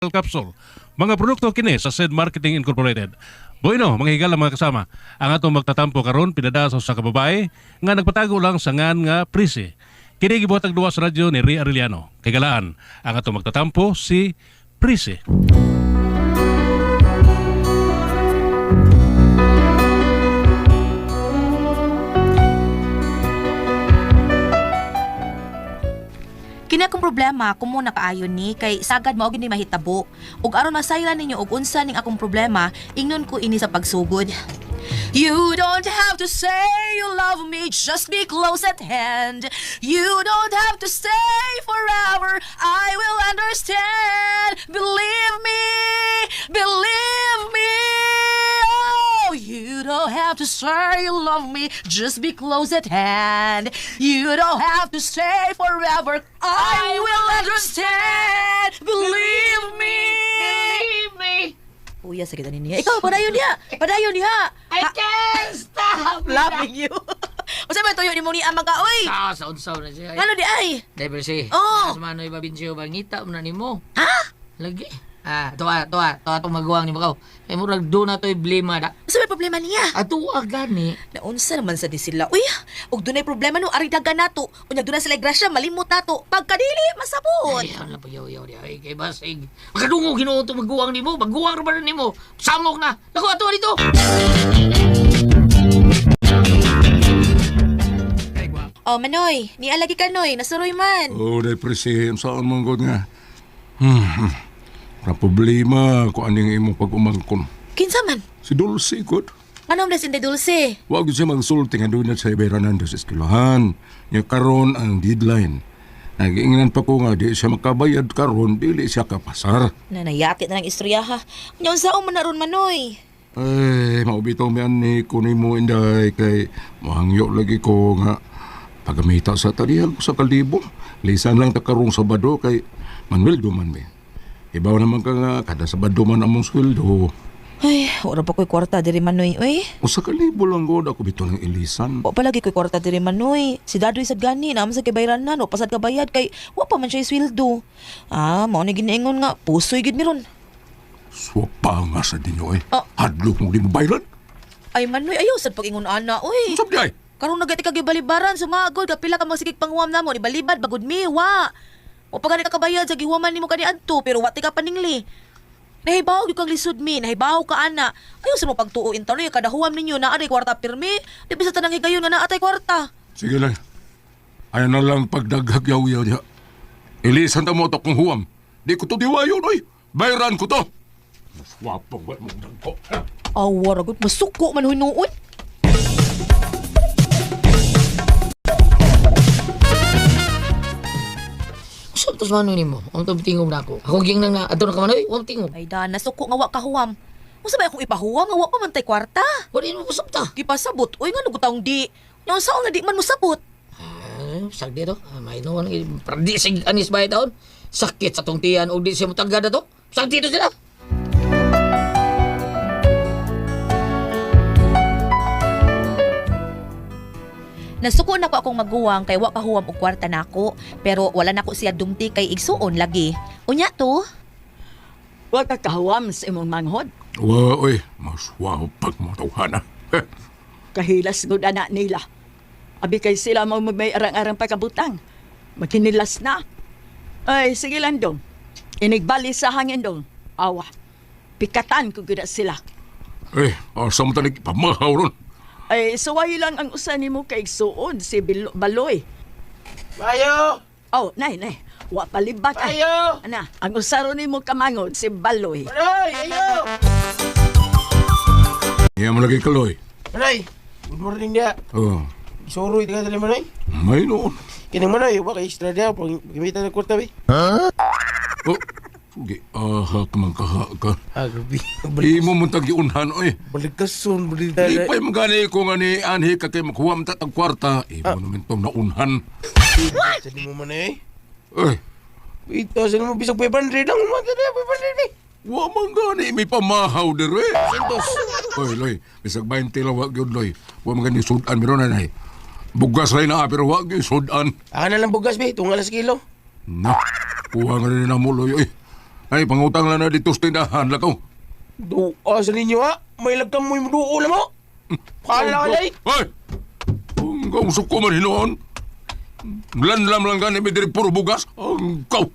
Capsule. Mga produkto kini sa Said Marketing Incorporated. Bueno, mga higala, mga kasama, ang atong magtatampo karon pinada sa usa ka babae nga nagpatago lang sa ngan nga Prisi. Kini gibuhatag duwa sa radyo ni Ria Arellano. Kay galaan, ang atong magtatampo si Prisi. Kini akong problema kumo nakaayon ni kay sagad mao gini mahitabo. Ug aron masayran ninyo og unsa ning akong problema, ingnon ko ini sa pagsugod. You don't have to say you love me, just be close at hand. You don't have to stay forever, I will understand. Believe me, believe me. Oh, you don't have to say you love me, just be close at hand. You don't have to stay forever, I will understand. Believe me. Believe me! Uya, sige na niya. Ikaw, padayon niya. Padayon niya. I can't stop Loving you. Unsa may tuyo nimo ni ama ka, oy? Ah, saon-saon na siya. Ngano di ay? Dahil si, Oh. sa manoy babinsyo ba, ngita mo na nimo. Ha? Lagi. Ah, tuwa, tuwa, tuwa itong maguwang ni Bakaw. Kaya murag doon na to'y blema da. Unsa may problema niya? Ato gani. Naunsa naman sa di sila. Uy, ug dunay problema no ari dagan nato. Unya dunay sila grasya malimot nato. Pagkadili masabot. Ay, ano pa yaw yaw di ay kay basig. Makadungog Ginoo itong maguwang nimo, maguwang ra ba na nimo? Samok na. Naku, ato dito. Oh, Manoy, nialagi ka noy, nasuroy man. Oh, dahil presi, saan man god nga. Ra problema ko aning imong pag-umangkon. Kinsa man? Si Dulce, god. Anong bless Inday Dulce? Wag gyud siya magsulti nga doon na sa iberanan sa eskwelahan. Nya karon ang deadline. Nagiingnan pa ko nga di siya makabayad karon, dili siya kapasar. Nanayati na ng istorya ha. Unya unsaon man na ron Manoy? Ay, maubitaw mi ani ko nimo inday kay mohangyo lagi ko nga pagamita sa talihan ko sa kalibo. Lisan lang ta karong Sabado kay Manuel duman mi. Ibaw naman ka nga kada Sabado man among sweldo. Ay, ora pa ko'y kwarta diri Manoy, uy. Usa ka libo lang god ako bitaw ng ilisan. Wa palagi ko'y kwarta diri Manoy. Si Dadoy sad gani na sa kibayranan, wa pasad kabayad kay wa pa man siya sweldo. Ah, mao ni giniingon nga pusoy gid miron. Swapa nga sa dinyo eh. Oh. Hadlok mo di mo baylan. Ay Manoy, ayaw sad pag-ingon ana, uy. Usap di ay. Karon nagati ka gibalibaran sumagod kapila ka masigig panghuam namo ni balibad bagud mi wa. Wa pa gani ka kabayad sa gihuaman nimo kani adto pero wa ti ka paningli. Nahibaw gyud kang lisod mi, nahibaw ka ana. Ayaw sa mo pagtuo in taon kada huwam ninyo naa day kwarta pirmi. Di bisa tanang higayon nga naa tay kwarta. Sige lang. Ayaw na lang pagdaghag yaw-yaw diha. Ilisan ta mo to kung huwam. Di ko to diwayon oy. Bayran ko to. Swapa wa mo dagko. Awa ra gud masuko man hinuon. Usap to sa manoy nimo. Ang tong tingog na ako. Ako ging nang na ato na ka manoy, wa tingog. Ay dana suko nga wa ka huwam. Unsa ba akong ipahuwam nga wa pa man tay kwarta? Wa din mo usap ta. Gipasabot oy nga taong di. Nya unsaon nga di man mosabot? Ah, sag dito. Ah, may no pradi sig anis bay taon. Sakit sa tong tiyan og di siya mutagad ato. Sag dito sila. Nasuko na ko akong maguwang kay wa kahuwam og kwarta nako, pero wala nako siya dumti kay igsuon lagi. Unya to, Wa ka kahuam sa imong manghod. Wa oy, mas wow pag mo tawhana. Kahilas gud ana nila. Abi kay sila mo may arang-arang pagkabutang. Magkinilas na. Ay, sige lang dong. Inigbali sa hangin dong. Awa. Pikatan ko gud na sila. Eh, asa mo tanig pamahaw ron. Ay, suway lang ang usa nimo kay igsuon si Baloy. Mayo! Oh, nay, nay. Wa palibak ay. Ayo! Ana, ang usa ro nimo kamangod si Baloy. Manoy! Ayo! Iya mo lagi kaloy. Manoy! Good morning niya. Oh, Isuroy ka dali Manoy. may noon. Kining Manoy, wa kay extra diya pag gamitan ng kwarta bi. Oh, sige, aha ka man kaha ka. Ah, grabe. Imo mo tag-iunhan oy. Balikason, balik Di pa yung gani ko nga ni anhi ka kay makuha mo tatag kwarta. Imo naman tong naunhan. Sa mo Manoy. Eh, Ito, sa mo bisag 500 lang mo dali 500 bi. wa man gani may pamahaw dire. Santos. Oy, loy, bisag 20 lang wa gyud loy. Wa man gani sudan meron na nay. Bugas ray na pero wa gyud sudan. Aka na lang bugas bi, tunga lang sa kilo. Na, kuha nga rin na mo loy oy. Ay, pangutang lang na dito sa tindahan lakaw. Duwa sa ninyo ha. May lagkang mo'y muduo na mo. Pala ka day. Ay! Ang kausap ko man hinoon. Lanlam lang gani may diri puro bugas. Ang kaw!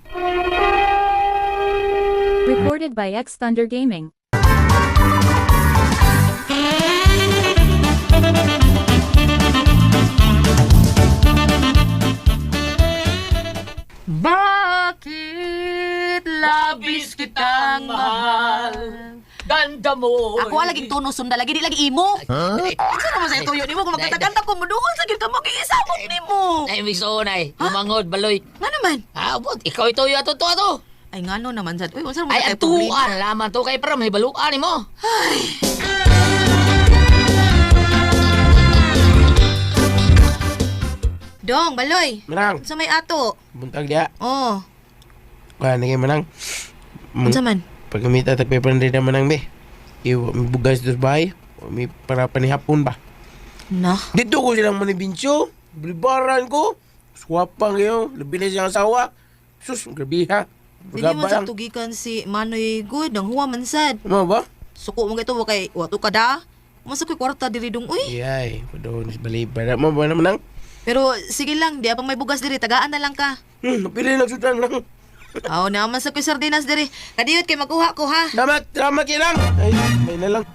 Recorded by X Thunder Gaming. Bakit labis kitang mahal? Ganda mo. Ako laging tono sunda lagi di lagi imo. Huh? Unsa naman sa tuyo nimo kung magkanta-kanta ko muduol sa gid ka mo giisabot nimo. Ay, misoon ay. Lumangod, baloy. Nga naman. Ah, bot, ikaw ito yung ato to ato. Ay ngano naman sad. Uy, unsa naman Ay, sa ang tuan laman to kay para may baluan nimo. Dong, baloy. Manang. Unsa may ato? Buntag diya. Oh, Kuha na kayo manang. unsa man? Pagkamita tag 500 na manang be. Iyo, may bugas dito sa bahay. O, may para panihapon ba. Na. Dito ko silang manibinsyo. Bilibaran ko. Swapang kayo. Labi na siyang asawa. Sus, grabe ha. Dili man Pagkaba sa lang. tugikan si Manoy good ang huwa man sad. Ano ba? Suko mo gito kay wato ka da. Masa ko'y kwarta diri dong uy. Iyay, padon sa balibara. Mo ba naman ang? Pero sige lang, di pa may bugas diri, tagaan na lang ka. Napili lang sudan lang. Aw, naman sa ko'y sardinas diri. Kadiyot kay makuha ko ha. Salamat, salamat kayo lang. Ay, may na lang.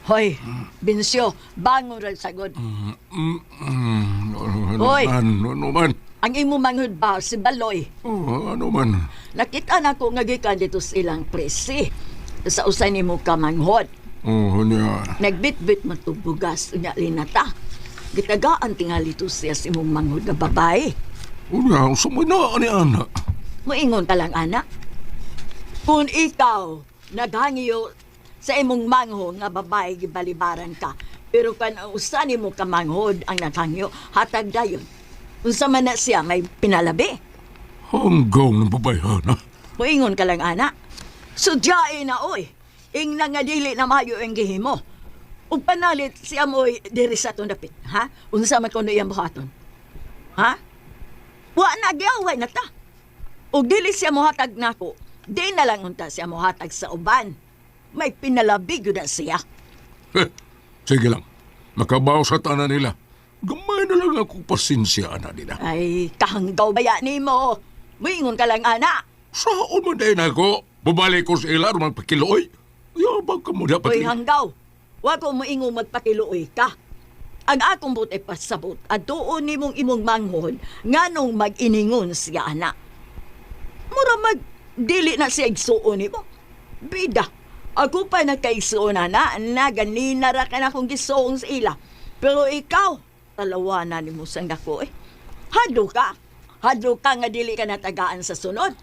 Hoy, Binsyo, bangon ra sagod. Ano Hoy! man? Ano man? Ang imo manghud ba si Baloy? Oh, ano man? Nakita na ko nga gikan dito sa ilang presi. Sa usay nimo ka manghod. Oh, niya. Nagbitbit man to bugas unya linata. Gitagaan tingali to siya sa imong manghud nga babae. Unya, sumay na ani ana. Moingon ka lang anak. Kung ikaw naghangiyo sa imong manghod nga babae gibalibaran ka, pero kan ang usa nimo ka manghod ang naghangyo, hatag dayon. Unsa man na siya may pinalabi. Hanggaw ng babayhan, ha? Moingon ka lang ana. Sudyae na oy. Ing nga dili na mayo ang gihimo. Ug panalit siya mo'y diri sa atong dapit, ha? Unsa man kuno iyang buhaton? Ha? Wa na giaway na ta. Ug dili siya mohatag nako. Di na lang unta siya mohatag sa uban. May pinalabi gyud na siya. Eh, sige lang. Makabaw sa tanan nila. Gamay na lang ako pasensya na nila. Ay, kahanggaw baya nimo. Moingon ka lang ana. Saon man din ako? Bumalik ko sa ila rumang pakiloy. Yabang ka mo dapat. Uy, hanggaw. Wa ko moingon magpakiluoy ka. Ang akong but ay pasabot at doon nimong imong manghod nganong mag-iningon siya ana. Mura mag dili na siya igsuon nimo. Bida, ako pa nagkaigsuon ana, na ganina ra ka na akong gisuong sa ila. Pero ikaw, talawanan nimo sang dako eh. Hadlo ka. Hadlo ka nga dili ka natagaan sa sunod.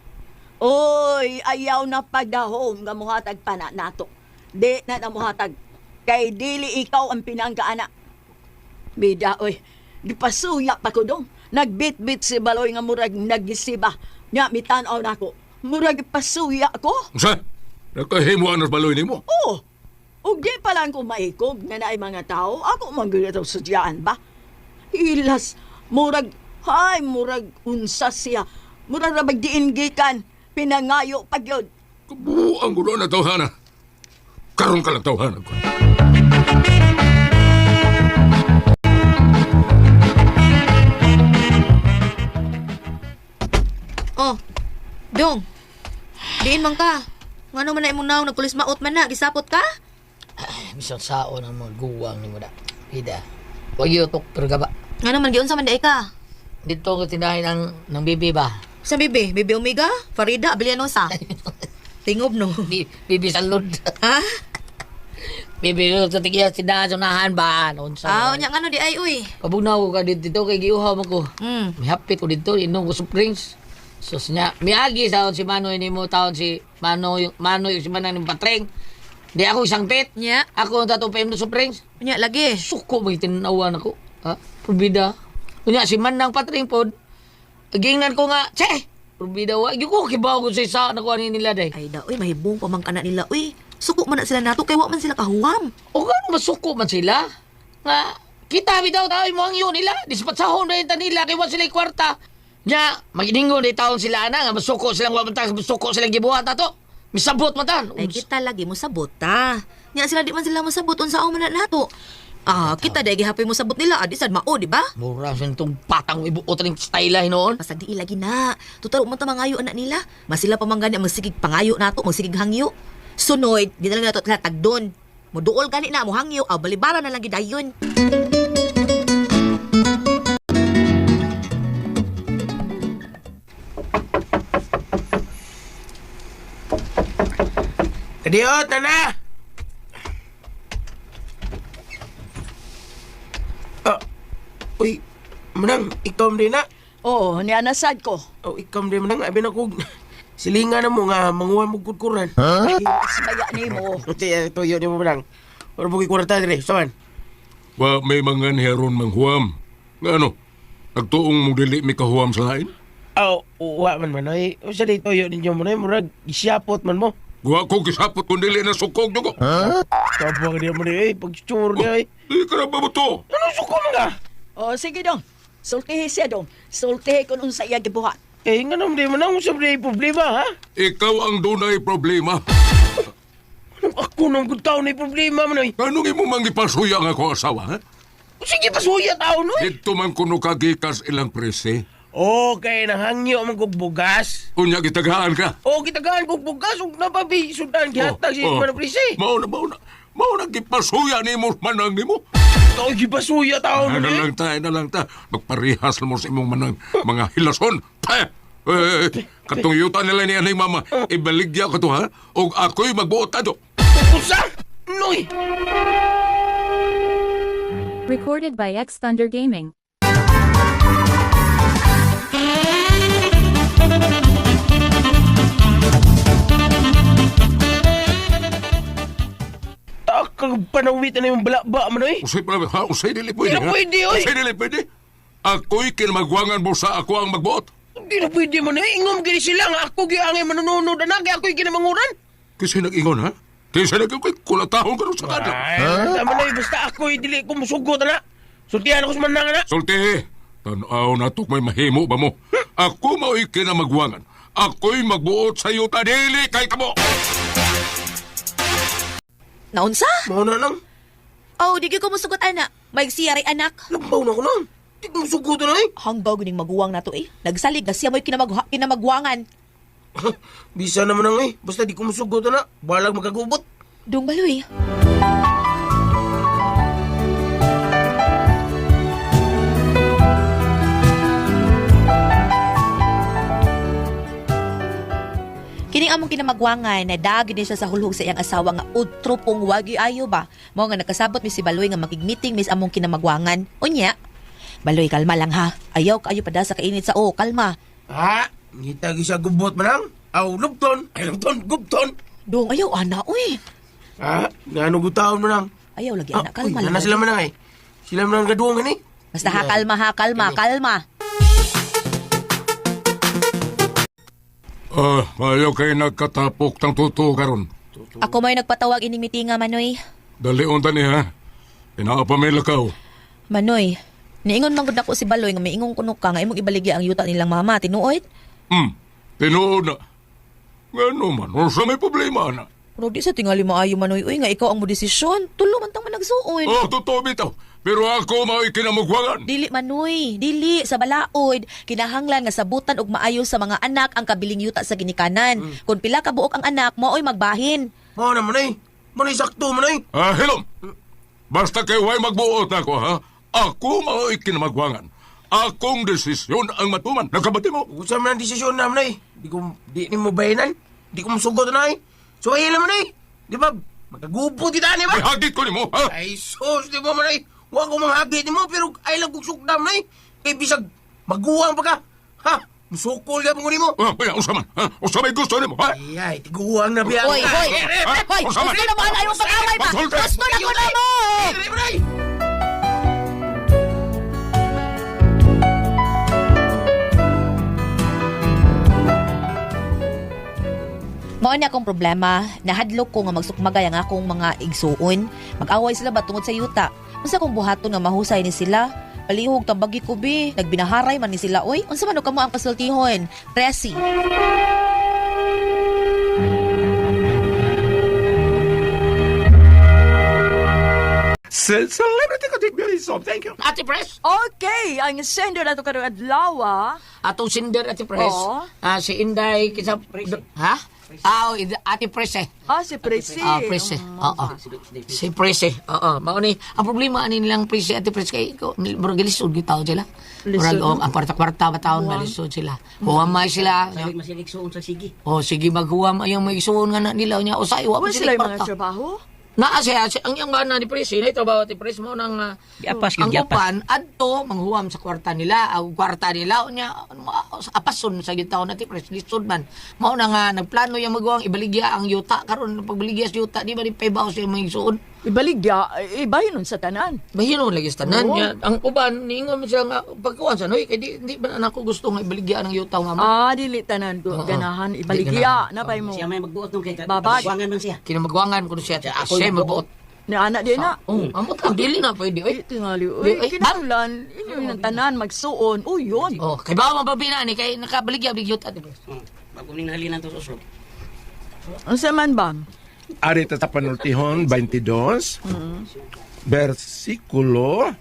Oy, ayaw na pagdahom nga muhatag pa na nato. Di na na muhatag. Kay dili ikaw ang pinangga ana. Bida, oy. Gipasuya pa ko dong. Nagbitbit si Baloy nga murag nagisiba. Nya, mitanaw na ako. Murag ipasuya ko. Sa? Nakahimuan ang baloy nimo. Oo. Ug di pa lang ko maikog na naay mga tao, ako man gyud atong sudyaan ba? Ilas, murag, hay, murag unsa siya. Murag ra diin gikan, pinangayo pa gyud. Kabuang gulo na tawhana. Karon ka lang tawhana ko. Oh, Dong. Diin man ka. Ngano man na imong naong nagkulis maot man na, gisapot ka? Ay, bisan saon ang mga guwang nimo da. Bida. Wag yutok pero gaba. Ngano man giunsa man di ka? Dito ko tindahin ang ng bibi ba. Sa bibi, bibi Omega, Farida, Abilianosa. Tingob no. Bibi salud. Ha? Bibi sa tigiya tindahan sa unahan ba. Unsa. Ah, unya ngano di ay uy. Pabugnaw ko ka dito, dito kay giuhaw man ko. Mihapit ko dito, inom ko soft drinks. Sus niya, miagi sa si Manoy nimo taon si Manoy, Manoy si Manang ning patreng. Di ako isang pit. Nya, Ako ang tatong PM soft drinks. unya lagi. Suko may tinanawan ako. Ha? Probida. Unya si Manang patreng pod. Gingnan ko nga, che! Probida wa. Gyud ko kibaw ko sa isa nakuha ni nila day. Ay da, uy, mahibong pa man kana nila, uy. Suko man na sila nato kay wa man sila kahuwam. O gano masuko man sila? Nga Kita bitaw tayo mo ang yun nila. Dispatsahon na yung nila kay wa sila kwarta. Nya, maginingon di taon sila ana nga masuko silang wa man ta, masuko silang gibuhat ato. Misabot man tan. Ay kita lagi mo sabot ta. Nya sila di man sila mosabot unsa man na nato. Ah, kita dai gihapon mo sabot nila adi sad mao, di ba? Mura sa nitong patang ibuot ning style hinoon. Basta di lagi na. Total man ta mangayo anak nila. Mas sila pa man gani magsigig pangayo nato, magsigig hangyo. Sunod, di na lang nato tila tagdon. Moduol gani na mo hangyo, aw balibara na lang gidayon. Kadiot, nana! Ah, uy, manang, ikaw din na. Oo, niya nasad ko. Oh, ikaw din manang, abi na kog. Silingan na mo nga, manguha mo kudkuran. Kahilas baya nimo. Huh? Tuyo ni mo manang. Pero buki kwarta dire, saman. Wa may mga niharon manghuam. Nga ano, nagtuong mo dili mi kahuam sa lain? Aw, wa man manoy. Usa di tuyo ninyo manoy, murag isiyapot man mo. Wa ko gisapot kung dili na sukog dugo. Tabang niya manoy, eh, pagtsur niya eh. Di ka na ba mo to? Ano suko man ka? Oh, sige dong. Sultihi siya dong. Sultihi kung unsa iya gibuhat. Eh, nga naman di manang, usa di problema ha? Ikaw ang dunay problema. Anong ako nang good tao na problema manoy? Anong imo mang ipasuya nga ako asawa, ha? Sige, pasuya tao noy. Dito man kuno kagikas ilang prese. Okay, nahangyo man kog bugas. Unya gitagaan ka. O, gitagaan kog bugas ug napabi sudan gihatag si Oh, oh. Manang Prisi. Mao na, mao na. Mao na gipasuya nimo manang nimo. Tao gipasuya tao Ay, na noy. lang ta, ay, na lang ta. Magparihas na mo sa imong manang mga hilason. Ta! Eh, katong yuta nila ni aning mama, ibaligya ko to ha. Og ako'y magbuot ato. Usa? Noy. Recorded by X Thunder Gaming. Takag panawit na yung balaba manoy. Usay pala, ha? Usay dili pwede, Dili ha? pwede, oy. Usay dili pwede. Ako'y kinamagwangan mo sa ako ang magbuot. Hindi na pwede manoy. Ingom gini sila nga ako giangay manununod anak kay ako'y ginamanguran. Kasi nag-ingon, ha? Kasi nag-ingon, kulatahon ka rin sa kadla. Ay, tama na basta ako'y dili ko musugot ana. Sultihan ako sa manang ana. Sulti, tanaw na to may mahimo ba mo? Ako mao'y kinamagwangan. Ako'y magbuot sa iyo tadili kay kamo. Naunsa? Mao na lang. Oh, di gyud ko mosugot ana. May siya ray anak. Labaw na ko lang. Di ko musugot na eh. Hanggaw gining maguwang nato eh. Nagsalig na siya mo'y kinamagwangan. Bisa naman ang eh. Basta di ko musugot na. Balag magkagubot. Dong baloy. Kining among kinamagwangan na dagi din siya sa hulhog sa iyang asawa nga utro pong wagi ayo ba. Mao nga nakasabot mi si Baloy nga makig-meeting mis among kinamagwangan. Unya, Baloy kalma lang ha. Ayaw kaayo pada sa kainit sa o, kalma. Ha? Ngita gi siya gubot man lang. Aw, lupton. Ay, lupton. Gubton. Dong ayaw ana uy. Ha? Ngano gutaon mo lang. Ayaw lagi ana, kalma uy, lang. nana sila man lang eh. Sila man lang gaduong ini. Basta ha, kalma ha, kalma, kalma. Ah, ayaw kay nagkatapok ng totoo karon. Ako may nagpatawag ining mitinga, Manoy. Dali unta ni ha. Inaa pa may lakaw. Manoy, niingon man gud nako si Baloy nga miingon kuno ka nga imong ibaligya ang yuta nilang mama, tinuod. Tinuod na. Ngano man, unsa may problema na. Pero di sa tingali maayo Manoy, uy nga ikaw ang modesisyon. Tulo man tang managsuon. Oh, totoo bitaw. Pero ako mao'y kinamugwangan. Dili Manoy, dili sa balaod. Kinahanglan nga sabutan og maayo sa mga anak ang kabiling yuta sa ginikanan. Kung pila ka buok ang anak, maoy magbahin. Mao na man eh. Mao na sakto man eh. Ah, hilom. Basta kay way magbuot ako ha. Ako mao'y kinamagwangan. Akong desisyon ang matuman. Nagkabati mo? Usa man ang desisyon na man eh. Di ko di ni mo bayanan. Di ko musugot na eh. So ay man eh. Di ba? Magkagubot kita ni ba? Ay, hagit ko nimo ha. Ay sus, di ba man eh. Wa ko manghagit nimo pero ay lang kog sukdam na eh. Kay bisag maguwang pa ka. Ha? Musukol ka mo nimo. Ah, ay, unsa man? Ha? Unsa may gusto nimo ha? Ay, ay, tiguang na biya. Hoy, hoy. Ha? Hoy, Unsa man? gusto na mo ana imong pag-away ba? Magsulti! Gusto na ko na mo. Mao Mao ni akong problema, nahadlok ko nga magsukmagay ang akong mga igsuon. Mag-away sila ba tungod sa yuta? Unsa kong buhaton nga mahusay ni sila? Palihog tambagi ko bi, nagbinaharay man ni sila oy. Unsa man og kamo ang pasultihon? Presi. Celebrity ko Thank you. Ate Pres, Okay, ang sender nato karong adlaw. Atong sinder Ate Pres. Oo. Ah, si Inday kinsa ha? Ah, oh, Ate Pres eh. Ah, si Presi. Ah, Pres eh. Oo. Si Pres eh. Oo, mao ni ang problema ani nilang Pres eh, Ate Pres kay ko murag lisod gyud tawo sila. Lisod, Murag og ang kwarta-kwarta ba taon na lisod sila. Huwamay sila. Masigigsuon sa sige. Oh, sige maghuwam ayong may isuon nga na nila nya usay wa Wala pa sila sila yung mga kwarta. trabaho. Naa siya, ang iyang bana ni Pres, eh, trabaho ti Pres mo nang Giapas, ang gyud, giapas. uban adto manghuwam sa kwarta nila, ang kwarta nila unya apason sa gitaw na ti Pres lisod man. Mao na nga nagplano yang maguwang ibaligya ang yuta karon pagbaligya sa yuta di ba ni paybaw siya mga igsuon. Ibaligya, ibahin nun sa tanan. Bahino lagi sa tanan Oo. niya. Ang uban niingon man siya nga pagkuan sa noy kay di ba na ako gusto nga ibaligya ang yuta mama. Ah, dili tanan ko Oo. ganahan Di ibaligya ganahan. na pay mo. Siya may magbuot nung kay Babag. Buwangan man siya. Kinamagwangan ko siya. Siya, ako Siya magbuot. magbuot. Ni anak di na. Oh, amot ang dili na pwede oy. Ay, tingali. Di, Uy, ay, kinahanglan, inyo yung tanan, magsuon. Uy, yun. Oh, kay bawa mababina ni kay nakabaligya big yuta ti Pres. Bago ning halinan to sa uslog. Ang sa man ba? Arita sa panultihon 22, versikulo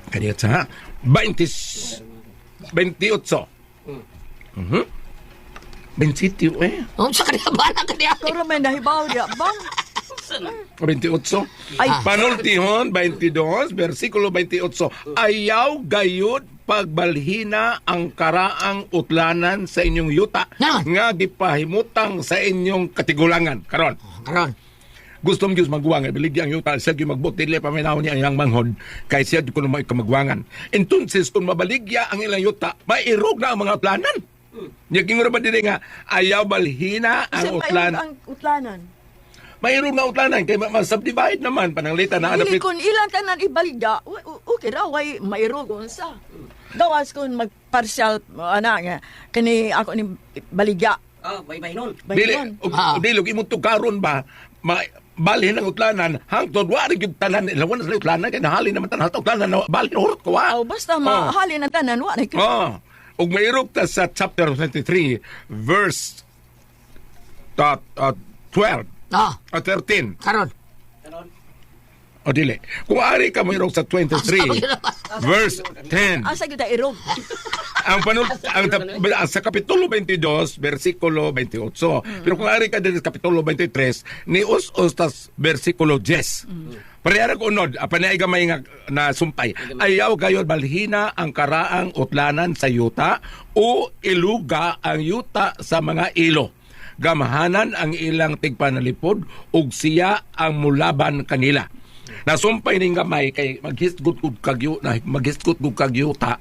kaniya sa 20, 28. Mhm. 27 eh. Oh, sa kaniya bala kaniya. Pero may nahibaw diya, bang? 28. Ay. Panultihon 22, versikulo 28. Ayaw gayud pagbalhina ang karaang utlanan sa inyong yuta Naman. nga gipahimutang sa inyong katigulangan. Karon. Karon. Gusto mo Diyos magwang, ibaligya ang yuta, siya gyud magbuot, dili pa minaw niya ang iyang manghod, kay siya gyud kuno may kamagwangan. Entonces, kung mabaligya ang ilang yuta, mairog na ang mga utlanan. Nya kingon ba dili nga ayaw balhina Kasi ang utlan. ang utlanan. Mairog na utlanan kay ma-subdivide naman pananglita na Dili adapit. kun ilang tanan ibaligya, okay ra, way mairog unsa. Gawas kun magpartial ana nga kani ako ni baligya. Oh, bye-bye nun. Dili Bayon. og Ah. dili og imong tukaron ba ma balhin ang utlanan hangtod wa ra gyud tanan ilawan na sila utlanan kay nahalin naman tanan utlanan na balhin hurot ko wa. Aw, basta mahalin ang tanan wa na Oh. Ug mairog ta sa chapter 23 verse 12 Ah, o 13 karon. o dili. Kung ari ka mairog sa 23 verse 10. Asa gyud ta irog? Ang panul ang, sa kapitulo 22 versikulo 28. Pero kung ari ka din sa kapitulo 23 ni us-us tas versikulo 10. Parehara ko unod, apan ay gamay nga na sumpay. Ayaw gayon balhina ang karaang utlanan sa yuta o iluga ang yuta sa mga ilo. Gamahanan ang ilang tigpanalipod ug siya ang mulaban kanila. Nasumpay ning gamay kay maghisgot kog kagyu na maghisgot kog kagyuta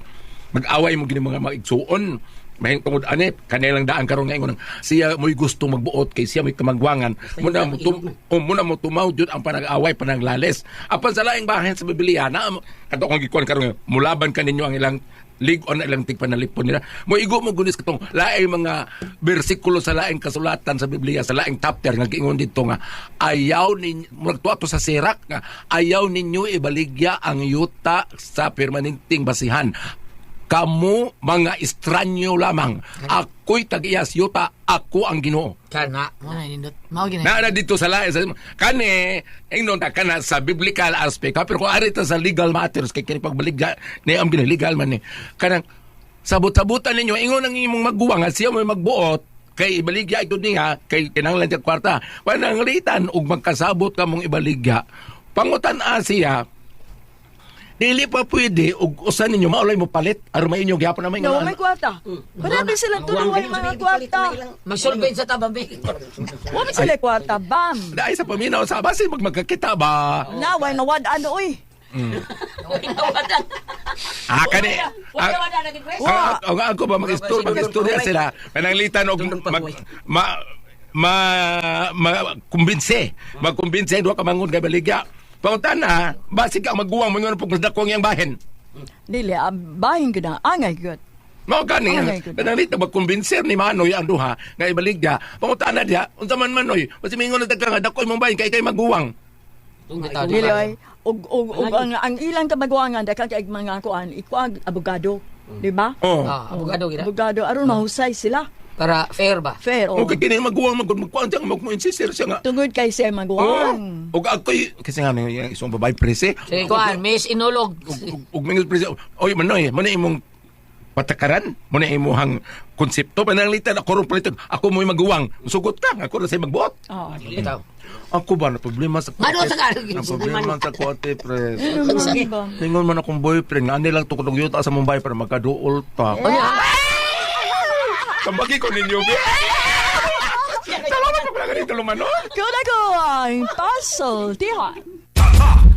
mag-away mo gini mga maigsuon mahing tungod ani kanilang daan karon nga ingon siya mo'y gusto magbuot kay siya mo'y kamagwangan muna mo muna mo tumaw jud ang panag-away panaglalis apan sa laing bahin sa Biblia na kato kong gikuan karon mulaban kaninyo ang ilang lig-on na ilang tigpanalipon nila mo igo mo gunis katong laing mga bersikulo sa laing kasulatan sa Biblia sa laing chapter nga giingon didto nga ayaw ninyo murag tuwa to sa Sirak nga ayaw ninyo ibaligya ang yuta sa permanenteng basihan. Kamu mga estranyo lamang. Ako'y tag-iyas yuta, ako ang Ginoo. Kana, mo na nindot. Mao gina. Naa na dito sa lain sa kani ingnon ta kana sa biblical aspect ha, pero kung ari ta sa legal matters kay kini pagbaligya ni am gini legal man ni kanang sabot-sabutan ninyo ingon ang imong maguwang nga siya may magbuot kay ibaligya ito niya kay kinahanglan siya kwarta pananglitan og magkasabot ka mong ibaligya pangutan siya dili pa pwede og usa ninyo maulay mo palit aron mainyo gyapon na may No, may kwarta. Marami silang tuloy mga kwarta. Magsolvent sa tabang bi. Wa man sila kwarta, bam. Dahil sa paminaw sa basi mag magkakita ba Naway mawad ano oy. Ah, kani. Ang ako ba mag-istorya sila pananglitan og mag, ma ma ma kumbinse, magkumbinse duha ka mangon kay baligya. Pangutan na, basig ang maguwang mo pag mas dako ang iyang bahin. Dili, bahin gyud ang angay gyud. Mao gani Oh my goodness. kanang nito magkumbinser ni Manoy ang duha nga ibaligya. Pangutan na diha, unsa man Manoy? Basta mingon na ka nga dako imong bahin kay kay maguwang. Tung bitaw Dili ay og ang ilang kamaguangan daghan kay mga kuan ikuag abogado, di ba? Oh. Ah, abogado gid. Abogado aron mahusay sila. Para fair ba? Fair. Oh. Oh. Okay kini maguwang magud magkuan siya nga magmo-insistir siya nga. Tungod kay siya Oh. maguwang. Og ako'y kasi nga yung isang babae prese. Sige kuan, Miss Inulog. Og mingon prese. Oy Manoy, mo na imong patakaran, mo na imong konsepto pananglitan ako ron palitan. Ako mo'y maguwang. Sugot ka, ako ra say magbuot. Oh. Bitaw. Ako ba na problema sa Ano sa ka- Ang problema sa kote, pres. Ano ba? Ningon man akong boyfriend, nga ani lang tukod og yuta sa Mumbai para magkaduol ta. Kambagi ko ninyo, be. Salamat pag wala ganito lumano. Kuda ko ang puzzle, diha. Tatak!